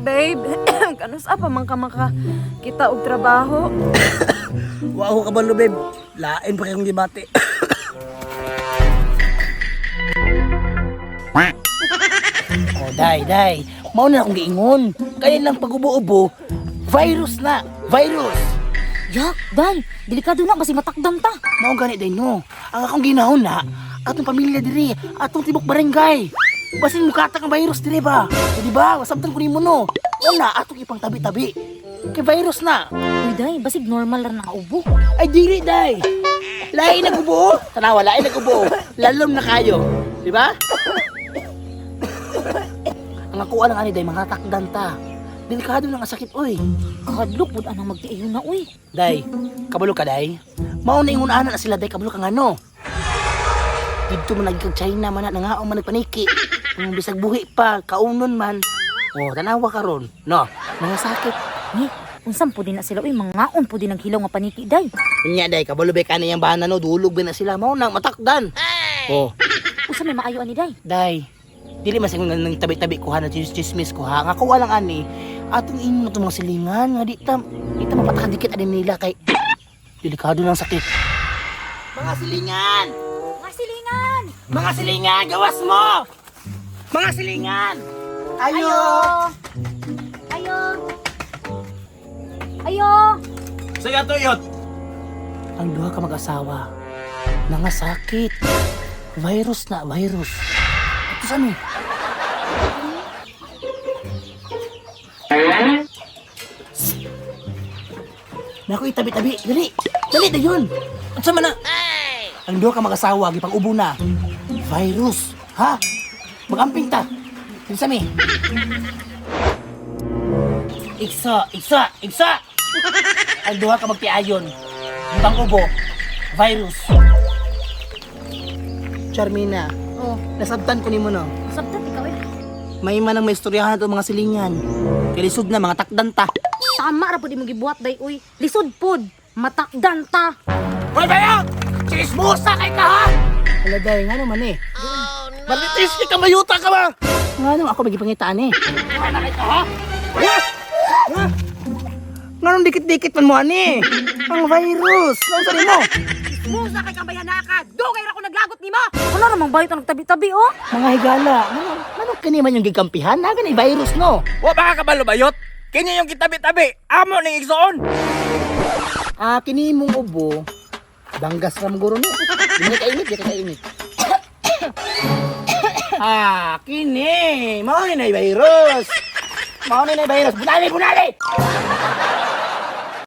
Babe, kanus-a pa man ka makakita og trabaho? Wa ako kabalo, babe. Lain pa kayong gibati. Oh, day, day. Mao na akong giingon. Kaya lang pag-ubo-ubo, virus na. Virus. Yak, day, delikado na basi matakdan ta. Mao gani day no. Ang akong ginahon na, atong pamilya diri, atong tibok barangay. Basin mukatak ang virus diri ba? O, di ba? Masabtan ko nimo no. Una atong ipang tabi-tabi. Kay virus na. Uy, day, basig normal ra na ubo. Ay diri day. Lain nag-ubo. Tanawa, lain nag-ubo. Lalom na kayo. Di ba? Ang ako lang ani day mga takdan ta. Delikado lang ang sakit oy. Kahadlok pud anang magtiayon na uy. Day, kabalo ka day. Mao na ingon ana na sila day kabalo ka ngano. Didto man nagkag China man na nangaon man nagpaniki. Ang bisag buhi pa, kaunon man. Oh, tanawa karon. No, mga sakit. Ni, unsam pud din na sila uy, mangaon pud din ang hilaw nga paniki day. Unya day, kabalo ba kani yang bana no, dulog ba na sila mao nang matakdan. Oh, Unsa may maayo ani day? day. Dili man sa nang tabi-tabi ko ha, na chismis ko ha. Nga ko lang ani, atong ingon na itong mga silingan nga di ta mapatakadikit ani nila kay delikado ng sakit. Mga silingan! Mga silingan! Mga silingan, gawas mo! Mga silingan! Ayo! Ayo! Ayo! Sige to yot. Ang duha ka mag-asawa, nangasakit. Virus na, virus. Ito sa amin. Naku, itabi-tabi. Dali! Dali na yun! Unsa man na? Ang duha ka mag-asawa, gipang ubo na. Virus. Ha? Magamping ta. Dali sa mi. Iksa, iksa, iksa! Ang duha ka magtiayon. Gipang ubo. Virus. Charmina, Oh, nasabtan ko nimo no. sabtan ikaw eh. May man ang may istoryahan ato mga silingan. Kay lisod na mga takdan ta. Tama ra pud imong gibuhat day uy. Lisod pud, matakdan ta. Hoy bayot! Chismosa kay ka ha! Hala day, ngano man eh. Oh, no. Marites ka kamayuta ka ba? Ngano ako magipangitaan eh. Wala kay ka ha? Ha? Nganong dikit-dikit man mo ani? Ang virus. Naunsa nimo? Musa kay kambayanaka, dugay ra ko naglagot nimo. Wala ramang bayot ang nagtabi-tabi oh. Mga higala, ngano ngano kani man yung gikampihan? Na gani virus no. Wa ba ka kabalo bayot? Kini yung gitabi-tabi. Amo ning igsoon. Ah, kini mong ubo. Banggas ra guro no. Di ka kainit, di ka kainit. Ah, kini. Mao ni na virus. Mao ni na virus. Bunali, bunali.